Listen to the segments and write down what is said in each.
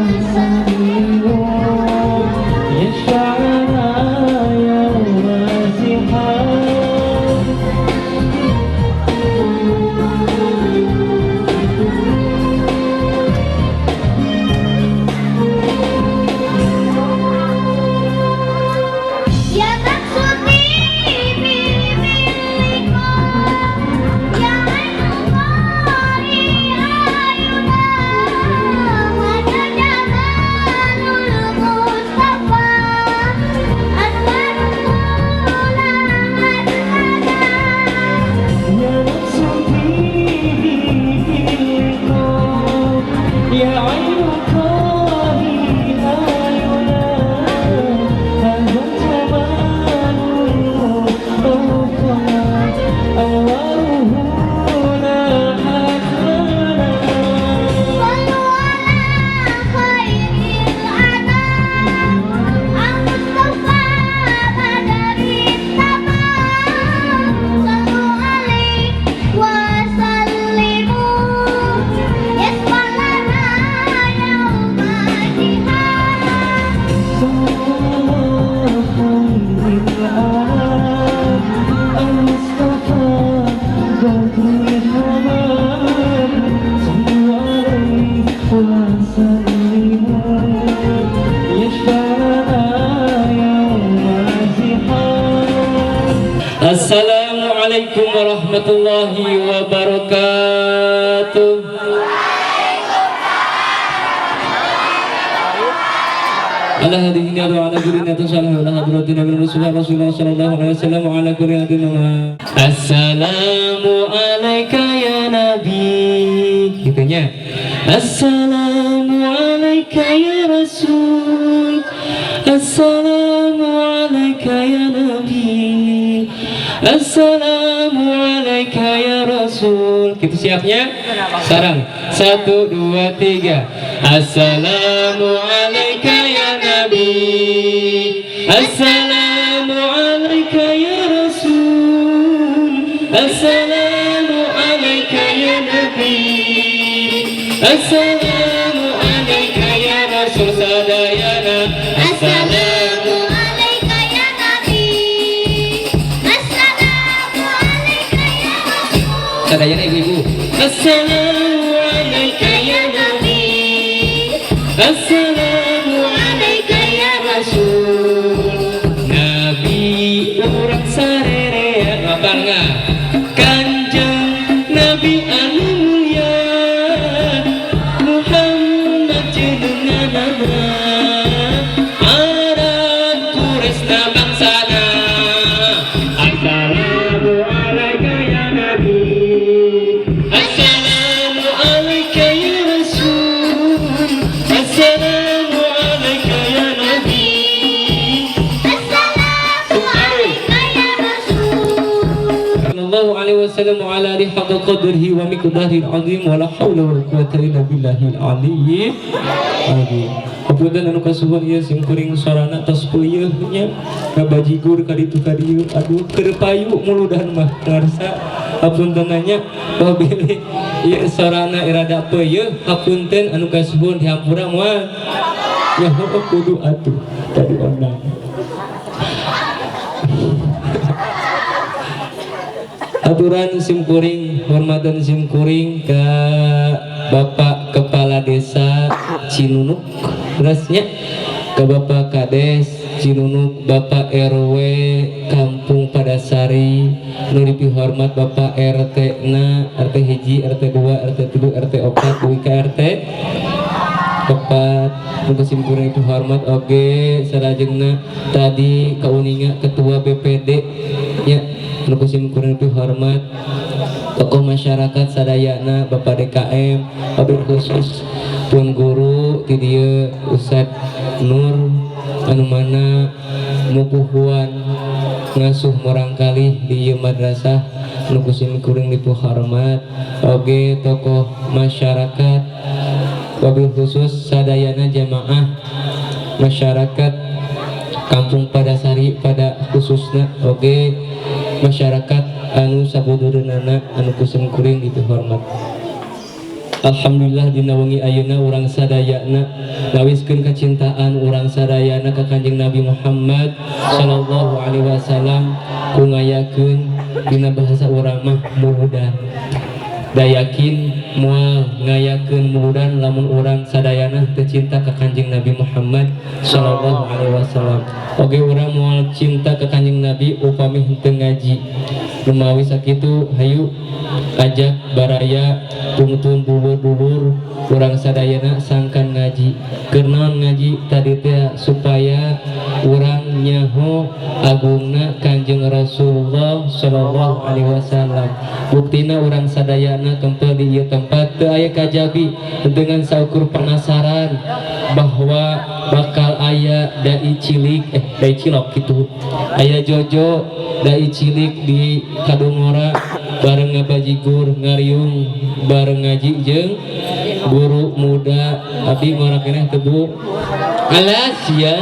وسلموا يشفع لنا يوم الزحام. يا مقصودي باللقاء، يا عين قاري أعينا، هذا جمال المصطفى، أنواره لاحت لنا. يا نفس فيه باللقاء، يا عين قاري أعينا، هذا جمال المصطفى، أنواره لاحت لنا. صلوا على خير الأنام، المصطفى بدر التمام، صلوا عليه وسلموا، يشفع لنا يوم الزحام. صلى خير الأنام، المصطفى بدر التمام، صلوا عليه وسلموا، يشفع لنا يوم الزحام. Assalamualaikum warahmatullahi wabarakatuh. على هذه النية وعلى كل نية صالحة وعلى حضرة النبي رسول الله صلى الله عليه وسلم وعلى كل نية. السلام عليك يا نبي gitu nya. السلام عليك يا رسول، السلام عليك يا نبي، السلام عليك يا رسول. Gitu siapnya? Sekarang satu, dua, tiga. السلام عليك يا نبي، السلام عليك يا رسول، السلام عليك يا نبي، السلام عليك يا رسول. Sadayana. السلام عليك يا نبي، السلام عليك يا رسول. Sadayana ibu-ibu. السلام عليك يا نبي، السلام عليك يا رسول. Nabi urang sarerea apa enggak? Kanjeng Nabi anu mulia, Muhammad jenenganana, Arab Quraisy bangsana. السلام عليك يا نبي، السلام عليك يا رسول، السلام عليك يا نبي. السلام عليك يا رسول. صلى الله عليه وسلم وعلى آله حق قدره ومقداره العظيم، ولا حول ولا قوة إلا بالله العلي العظيم. Hapunten anu kasuhun, ieu sim kuring sorana tos peuyeun nya, ngabajigur ka ditu ka dieu, aduh, keur payu muludan mah ngarsa. Hapunten nya, pabili ieu sorana rada peuyeun, hapunten anu kasuhun, dihampura moal ya? Heueuh, kudu atuh tadi ondang. Aturan simkuring, hormatan simkuring ke Bapak Kepala Desa Cinunuk, terusnya ke Bapak Kades Cinunuk, Bapak RW Kampung Padasari, nu dipihormat Bapak RT na, RT 1, RT 2, RT 3, RT 4, dugi ka RT 4. Nu simkuring dipihormat oge salajengna tadi kauninga Ketua BPD nya, nu simkuring dipihormat tokoh masyarakat sadayana, Bapak DKM, wabil khusus pun guru ti dieu, Ustad Nur, anu mana mupuhuan ngasuh murangkalih di ieu madrasah, nu ku simkuring dipihormat oge tokoh masyarakat, wabil khusus sadayana jamaah masyarakat Kampung Padasari pada khususnya oge masyarakat anu sabudureunana anu ku simkuring dipihormat. Alhamdulillah dina wengi ayeuna urang sadayana ngawiskeun kacintaan urang sadayana ka Kanjeng Nabi Muhammad sallallahu alaihi wasallam ku ngayakeun dina bahasa urang mah muludan. Da yakin moal ngayakeun muludan lamun urang sadayana teu cinta ka Kanjeng Nabi Muhammad sallallahu alaihi wasallam. Oge urang moal cinta ka Kanjeng Nabi upami henteu ngaji. Lumawi sakitu hayu ajak baraya tungtun dulur-dulur urang sadayana sangkan ngaji. Keur naon ngaji tadi teh supaya urang nyaho agungna Kanjeng Rasulullah sallallahu alaihi wasallam. Buktina urang sadayana kempel di ieu tempat teu aya kajabi dengan saukur penasaran bahwa bakal aya dai cilik, dai cilok gitu, aya Jojo dai cilik di Kadungora bareng ngabajigur ngariung bareng ngaji jeung guru muda. Abdi ngora keneh teu, Bu? Alas ya,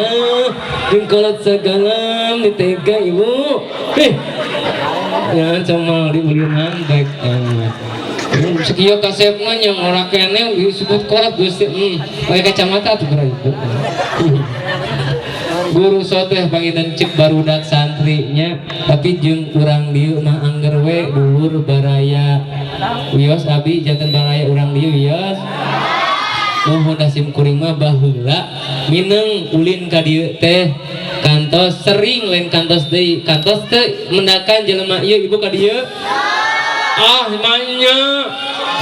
jeung kolot sagalam ditega ibu ya cuma diulinan baik. Sekieu kasepna nya ngora keneh disebut kolot Gusti. Pakai kacamata tuh geura ibu. Guru soteh panginten cek barudak santrinya, tapi jeung urang dieu mah angger we dulur baraya. Wios abi janten baraya urang dieu, wios. Muhun da sim kuring mah baheula mineng ulin ka dieu teh kantos sering, lain kantos deui, kantos teh mendakan jelema ieu ibu ka dieu. Ah, manya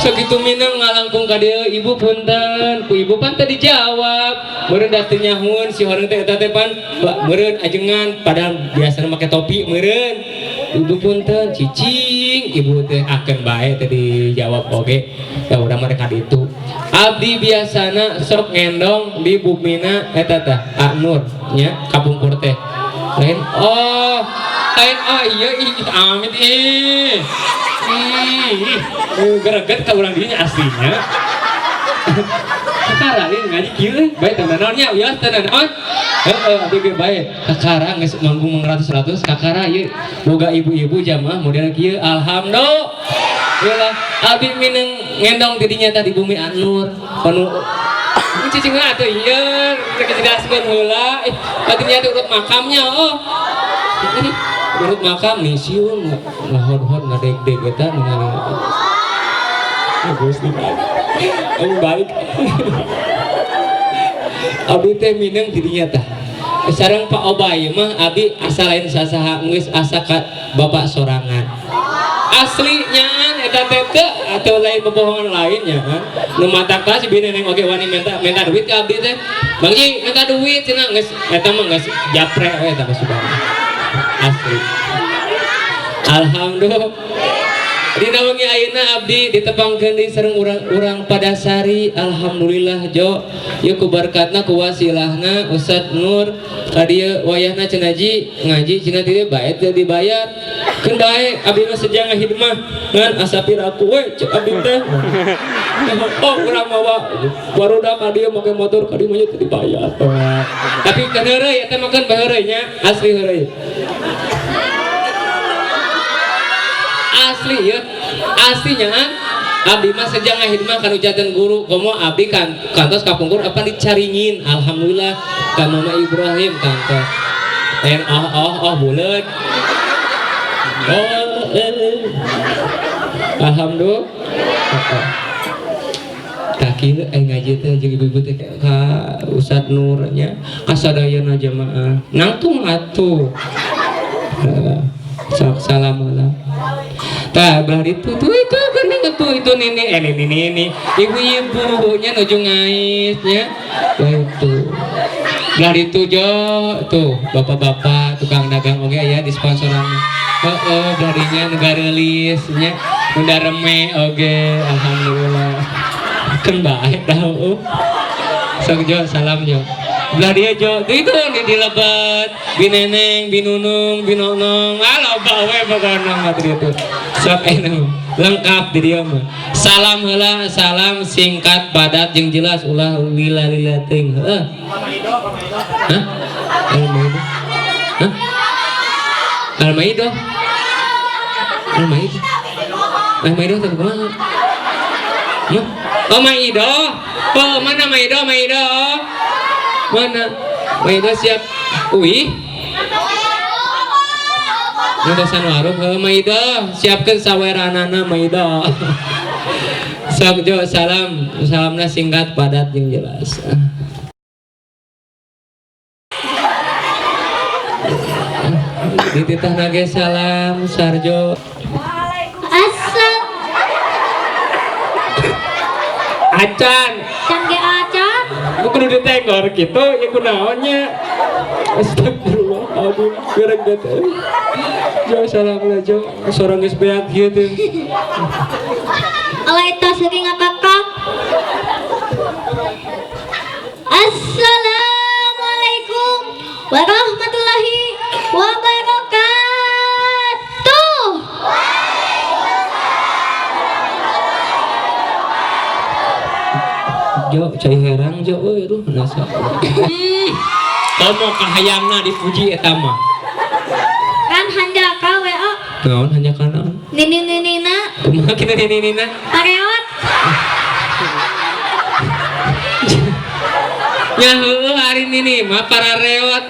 segitu mineng ngalangkung ka dieu, ibu punten ku ibu pan teu dijawab meureun da teu nyahueun si horeng teh eta teh pan meureun ajengan, padahal biasana make topi meureun. Ibu punten, cicing ibu teh akeun bae teh dijawab oge ya urang mah rek ka ditu. Abdi biasana sok ngendong di bumina eta teh Anur nya kapungkur teh lain, oh lain, oh iya ih amit ih. Greget ka urang dinya aslinya. Kakara ieu ngaji kieu bae teh naonnya wios teh naon. Heeh, abdi ge bae kakara geus manggung ratus-ratus kakara ieu boga ibu-ibu jamaah model kieu, alhamdulillah. Abdi mineng ngendong tidinya tadi bumi Anur panu cicing atuh ieu rek dijelaskeun heula ih batinya teh urut makamnya, oh urut makam nih siun ngahod-hod ngadeg-deg eta ningali. Gusti Ayo balik. Abdi teh mineng tidinya tah. Sareng Pak Obay mah abdi asa lain sasaha geus asa ka bapak sorangan. Asli nyaan eta teh teu atau lain bobohongan lainnya kan. Nu mata kelas bi neneng oge wani minta minta duit ka abdi teh. Bang Ji minta duit cenah, geus eta mah geus japre we eta geus. Asli. Alhamdulillah. Dina wengi ayeuna abdi ditepangkeun di sareng urang-urang Padasari. Alhamdulillah Jo. Ieu ku barkatna, ku wasilahna Ustad Nur ka dieu wayahna cenah ji ngaji cenah dieu bae teu dibayar. Keun bae abdi mah seja ngahidmah ngan asa piraku we cek abdi teh. Oh urang mawa barudak ka dieu make motor ka dieu mah teu dibayar. Tapi kan heureuy eta mah, kan baheureuy nya, asli heureuy. Asli ya, aslinya kan abdi mah sejak ngahidmah kanu janten guru komo abdi kan kantos kapungkur apa dicaringin, alhamdulillah ka Mama Ibrahim kantos lain oh oh oh buleud oh eh. Alhamdulillah tah kieu ngaji teh jeung ibu-ibu teh ka Ustad Nur nya kasadayana jamaah nangtung atuh. Sok salam lah. Tah belah itu tuh itu geuning tuh itu nini nini nini ibu-ibu nya nuju ngais nya. Wah itu. Belah itu jo tuh bapak-bapak tukang dagang oge aya di sponsoran. Heeh, belah dinya nu gareulis nya nu dareme oge, alhamdulillah. Keun bae dah heueuh. Sok Jo salam Jo. Belah dia Jo, tuh itu di lebet, bineneng, binunung, binonong, ah loba we pokona mah tadi itu. Sok enu lengkap di dia mah. Salam heula, salam singkat, padat jeung jelas, ulah lila-lila teuing. Heeh. Hah? Al-Maidah. Hah? Al-Maidah. Al-Maidah. Al-Maidah teh kumaha? Hah? Oh, Maido. Oh, mana Maido? Maido. Mana? Maido siap. Uih. Ngedosan warung, heuh Maido, siapkeun saweranana Maido. Sok Jo, salam, salamna singkat, padat jeung jelas. Dititah nage salam Sarjo. Asal Acan, can ge acan. nu kudu ditenggor kitu, ya kunaonnya. Astagfirullahaladzim, gereng teh. Jo salam lah Jo, sorang geus beak kieu teh. Ala eta sering ngakakak. Assalamualaikum warahmatullahi wabarakatuh. Jo, cai herang Jo, euy aduh nasa. Komo kahayangna dipuji eta mah. Kan hanjaka we oh. Naon hanya kana? Nini-ninina Kumaha kitu nini-nina? pareot. Ya heueuh hari nini mah para reot.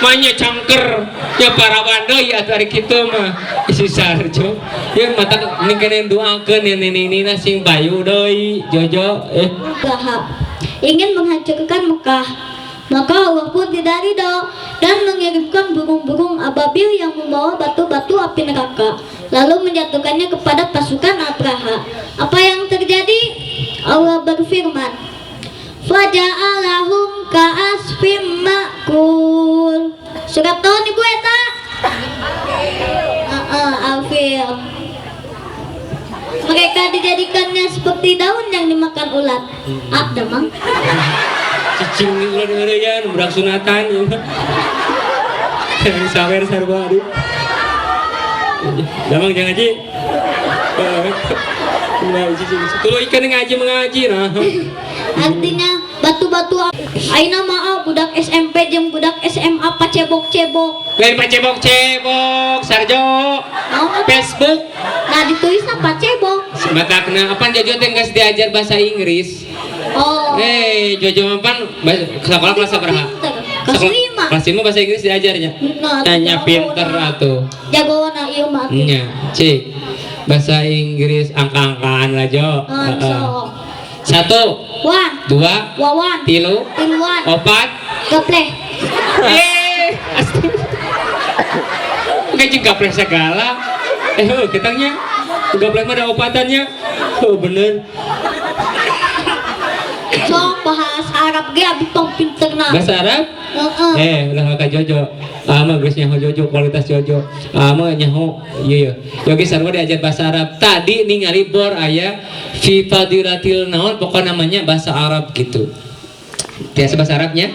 Manya cangker. Ya para deui atuh ari kitu mah. Si Sarjo. Ya mata ningkeun doakeun ya nini-nina sing bayu deui Jojo eh. Lahab ingin menghancurkan Mekah. Maka Allah pun tidak ridho dan mengirimkan burung-burung ababil yang membawa batu-batu api neraka, lalu menjatuhkannya kepada pasukan Abraha. Apa yang terjadi? Allah berfirman, Faja'alahum ka'asfim ma'kul. Surat tahun ibu eta? Heeh, Alfil. Mereka dijadikannya seperti daun yang dimakan ulat. Ah, damang. Cicing nih ulah dengereun budak sunatan ieu mah. Yang sawer sarua aduh. Damang jangan ngaji. Ngaji cicing. Tuluy ikan ngaji mengaji nah. Artinya batu-batu ayeuna mah budak SMP jeung budak SMA pacebok-cebok. Lain pacebok-cebok Sarjo. Naon atuh? Facebook. Nah, ditulisna pacebok. Matakna apa Jojo teh geus diajar bahasa Inggris. Oh. Eh, Jojo mah pan sekolah kelas sabaraha? Pinter. Kelas Sekolah- 5. Kelas 5 bahasa Inggris diajarnya. Nah, Tanya jago pinter na. atuh. Jagoana ieu mah atuh. Nya, cik. Bahasa Inggris angka-angkaan lah Jo. Ah, Heeh. sok. 1, Wan, 2, wawan, 3, tiluan, 4. gapleh. Eh, astaga. Kayak jeung gapleh segala. Eh, heuh, ketangnya. Gapleh mah ada opatannya. Oh, bener. Sok bahasa Arab ge abi tong pinterna. Bahasa Arab? Heeh. Eh, ulah maka Jojo. Ama geus nyaho Jojo, kualitas Jojo. Ama nyaho ieu ye. Yogi sarua diajar bahasa Arab. Tadi ningali bor aya fi fadilatil naon pokok namanya bahasa Arab gitu. Biasa bahasa Arabnya?